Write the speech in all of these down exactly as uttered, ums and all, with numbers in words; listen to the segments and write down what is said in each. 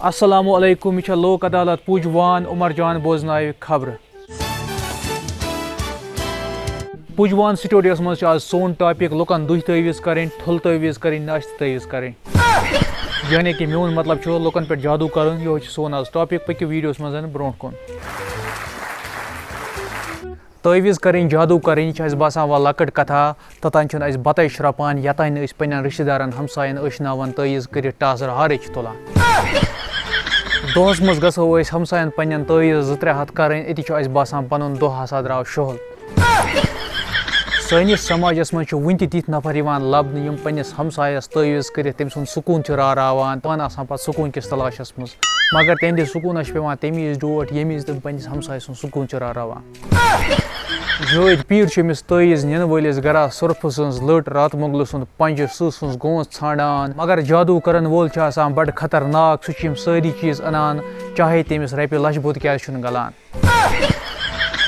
السلام علیکم، یہِ چھےٚ لوک عدالت پوٗجوان عمر جان بوزناوِ خبرٕ۔ پوٗجوان سٹوڈیوَس منٛز چھُ آز سون ٹاپک لُکن دُہۍ تعویٖذ کَرٕنۍ، ٹھُل تعویٖذ کَرٕنۍ، ناشتہٕ تعویٖذ کَرٕنۍ۔ یعنی کہِ میون مطلب چھُ لُکن پٮ۪ٹھ جادوٗ کَرُن، یِہوٚے چھُ سون آز ٹاپک۔ پٔکِو ویڈیوَس منٛز برونٛٹھ کُن۔ تعویٖذ کَرٕنۍ، جادوٗ کَرٕنۍ، یہِ چھِ اَسہِ باسان وۄنۍ لۄکٕٹ کَتھا۔ توٚتام چھُنہٕ اَسہِ بَتَے شرٛپان، یوٚتام نہٕ أسۍ پنٛنٮ۪ن رِشتہٕ دارَن، ہمسایَن ٲشناوَن، تعویٖذ کٔرِتھ ٹاسہٕ ہارٕے چھِ تُلان۔ دۄہَس منٛز گژھو أسۍ ہمسایَن پنٛنٮ۪ن تعویٖذ زٕ ترٛےٚ ہَتھ کَرٕنۍ، أتی چھُ اَسہِ باسان پَنُن دۄہ ہسا درٛاو شُہُل۔ سٲنِس سماجَس منٛز چھِ وٕنہِ تہِ تِتھۍ نفر یِوان لَبنہٕ، یِم پنٛنِس ہمسایَس تعویٖذ کٔرِتھ تٔمۍ سُنٛد سکوٗن چھِ راراوان، پانہٕ آسان پَتہٕ سکوٗن کِس تلاشَس منٛز۔ مگر تِہِنٛدِ سکوٗنَس چھِ پٮ۪وان تَمہِ وِزِ ڈوٹھ، ییٚمہِ وِزِ تِم پنٛنِس ہمسایہِ سُنٛد سکوٗن چھِ راراوان۔ جٲدۍ پیٖر چھُ أمِس تعویٖذ نِنہٕ وٲلِس گرا سۄرپھٕ سٕنٛز لٔٹ، راتہٕ مۄغلہٕ سُنٛد پنجہِ، سٕہہ سٕنٛز گونٛژ ژھانٛڈان۔ مگر جادوٗ کرن وول چھُ آسان بڑٕ خطرناک، سُہ چھُ یِم سٲری چیٖز اَنان، چاہے تٔمِس رۄپیہِ لچھ بوٚد کیٛازِ چھُنہٕ گلان۔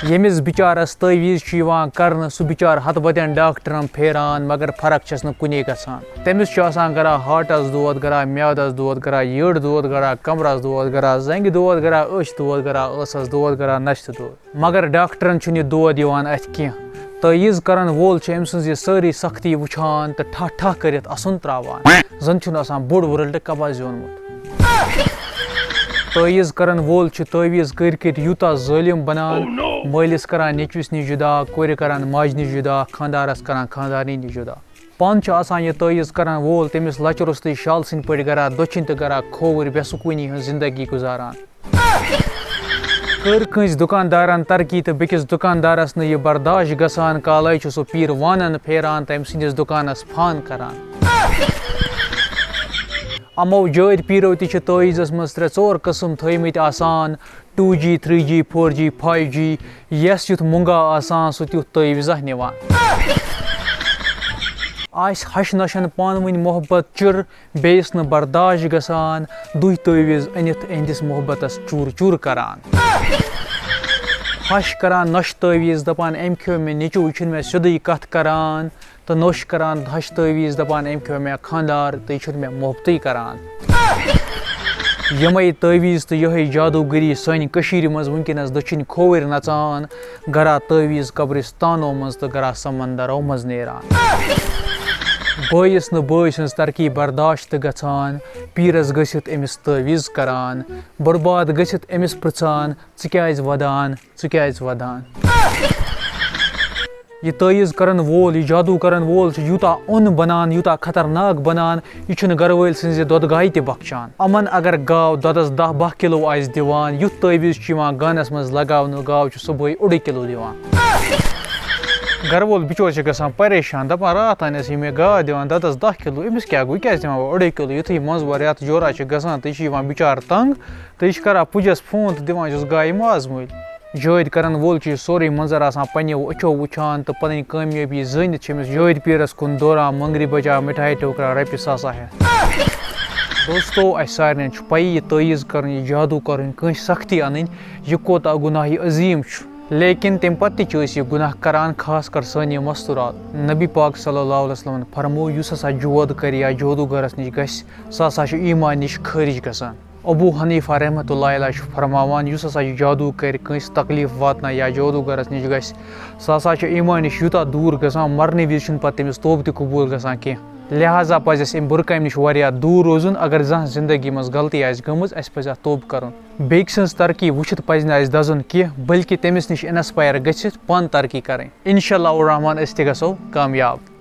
ییٚمِس بِچارس تعویٖذ چھُ یِوان کرنہٕ، سُہ بِچار ہتہٕ بٔدٮ۪ن ڈاکٹرن پھیران، مگر فرق چھَس نہٕ کُنے گژھان۔ تٔمِس چھُ آسان گرا ہارٹس دود، گرا میادس دود، گرا یٔڈ دود، گرا کمرس دود، گرا زنٛگہِ دود، گرا أچھ دود، گرا ٲسس دود، گرا نستہِ دود۔ مگر ڈاکٹرن چھُنہٕ یہِ دود یِوان اَتھِ کینٛہہ۔ تعویٖذ کرن وول چھُ أمۍ سٕنٛز یہِ سٲرٕے سختی وٕچھان تہٕ ٹھاہ ٹھاہ کٔرِتھ اَسُن تراوان۔ زن چھُنہٕ آسان بوٚڑ ؤرلڈ کبا زیوٗنمُت۔ تعویٖذ کرن وول چھُ تعویٖذ کٔرۍ کٔرۍ یوٗتاہ ظٲلِم بنان، مٲلِس کران نیٚچوِس نِش جُدا، کورِ کران ماجہِ نِش جُدا، خانٛدارس کران خانٛدارنہِ نِش جُدا۔ پانہٕ چھُ آسان یہِ تعویٖذ کرن وول تٔمِس لچہِ روٚستُے شالہٕ سٕنٛدۍ پٲٹھۍ گرا دٔچھِنۍ تہٕ گرا کھووُرۍ بے سکوٗنی ہٕنٛز زندگی گُزاران۔ کٔر کٲنٛسہِ دُکاندارن ترقی تہٕ بیٚکِس دُکاندارس نہٕ یہِ برداش گژھان، کالے چھُ سُہ پیٖر وانن پھیران تہٕ أمۍ سٕنٛدِس دُکانس فان کران۔ یِمو جٲدۍ پیٖرو تہِ چھِ تعویٖذس منٛز ترٛےٚ ژور قٕسم تھٲومٕتۍ آسان، ٹوٗ جی، تھرٛی جی، فور جی، فایِو جی، یَس یُتھ مُنٛگا آسان، سُہ تیُتھ تعویٖذہ نِوان۔ آسہِ ہَش نۄشَن پانہٕ ؤنۍ محبت چِر، بیٚیِس نہٕ برداش گژھان، دُہۍ تعویٖذ أنِتھ أہنٛدِس محبتس چوٗر چوٗر کران۔ ہَش کران نۄشہِ تعویٖذ، دپان، "أمۍ کھیوٚو مےٚ نیٚچوٗ، یہِ چھُنہٕ مےٚ سیوٚدُے کتھ کران"، تہٕ نوٚش کران ہَش تعویٖذ، دپان، "أمۍ کھیوٚو مےٚ خانٛدار تہٕ یہِ چھُنہٕ مےٚ محبتٕے کران"۔ یِمے تعویٖذ تہٕ یِہے جادوٗگٔری سانہِ کٔشیٖرِ منٛز وٕنکیٚنس دٔچھِنۍ کھووٕرۍ نژان، گرا تعویٖذ قبرستانو منٛز تہٕ گرا سمندرو منٛز نیران۔ بٲیِس نہٕ بٲے سٕنٛز ترقی برداشت گژھان، پیٖرس گٔژھِتھ أمِس تعویٖذ کران، برباد گٔژھِتھ أمِس پرژھان، "ژٕ کیازِ ودان، ژٕ کیازِ ودان؟" یہِ تعویٖذ کرن وول، یہِ جادوٗ کرن وول چھُ یوٗتاہ اوٚن بنان، یوٗتاہ خطرناک بنان، یہِ چھُنہٕ گرٕ وٲلۍ سٕنٛزِ دۄدٕ گایہِ تہِ بخچان۔ یِمن اگر گاو دۄدس دَہ باہ کِلوٗ آسہِ دِوان، یُتھ تعویٖذ چھُ یِوان گانس منٛز لگاونہٕ، گاو چھُ صُبحٲے اوٚڑُے کِلوٗ دِوان۔ گرٕ وول بِچور چھُ گژھان پریشان، دپان، "راتھ انے سُہ یہِ مےٚ گاو دِوان دۄدس دَہ کِلوٗ، أمِس کیٛاہ گوٚو، یہِ کیٛازِ دِوان وۄنۍ اوٚڑُے کِلوٗ؟" یُتھُے منٛز باگ رٮ۪تھ جورا چھُ گژھان تہٕ یہِ چھُ یِوان بِچار تنٛگ، تہٕ یہِ چھُ کران پُجس فون تہٕ دِوان چھُس گایہِ ماز مٔلۍ۔ جٲدۍ کرن وول چھُ یہِ سورُے منظر آسان پننیو أچھو وٕچھان تہٕ پنٕنۍ کامیٲبی زٲنِتھ چھِ أمِس جٲدۍ پیٖرس کُن دوران، مۄنگرِ بجا مِٹھایہِ ٹوکرا رۄپیہِ ساسا ہٮ۪تھ۔ دوستو، اسہِ سارنٕے چھُ پَیی، یہِ تعویٖذ کرُن، یہِ جادوٗ کرُن، کٲنٛسہِ سختی انٕنۍ، یہِ کوتاہ گُناہہِ عظیٖم چھُ۔ لیکن تمہِ پتہٕ تہِ چھِ أسۍ یہِ گُناہ کران، خاص کر سٲنۍ یہِ مستوٗرات۔ نبی پاک صلی اللہ علیہ وسلمن فرموو، یُس ہسا جود کرِ یا جادوٗگرس نِش گژھِ، سُہ ہسا چھُ ایمان نِش خٲرج گژھان۔ ابو حنیفہ رحمتہ اللہ علیہ چھُ فرماوان، یُس ہسا یہِ جادوٗ کرِ، کٲنٛسہِ تکلیف واتنایہِ یا جادوٗگرس نِش گژھِ، سُہ ہسا چھُ ایمان نِش یوٗتاہ دوٗر گژھان، مرنہٕ وِزِ چھُنہٕ پتہٕ تٔمِس توبہٕ تہِ قبوٗل گژھان کینٛہہ۔ لہذا پزِ اَسہِ اَمہِ بُرٕ کامہِ نِش واریاہ دوٗر روزُن۔ اگر زانٛہہ زندگی منٛز غلطی آسہِ گٔمٕژ، اَسہِ پزِ اَتھ توبہٕ کرُن۔ بیٚکہِ سٕنٛز ترقی وٕچھِتھ پزِ نہٕ اَسہِ دزُن کینٛہہ، بلکہِ تٔمِس نِش انسپائر گٔژھِتھ پانہٕ ترقی کرٕنۍ۔ انشاءاللہ الرحمن أسۍ تہِ گژھو کامیاب۔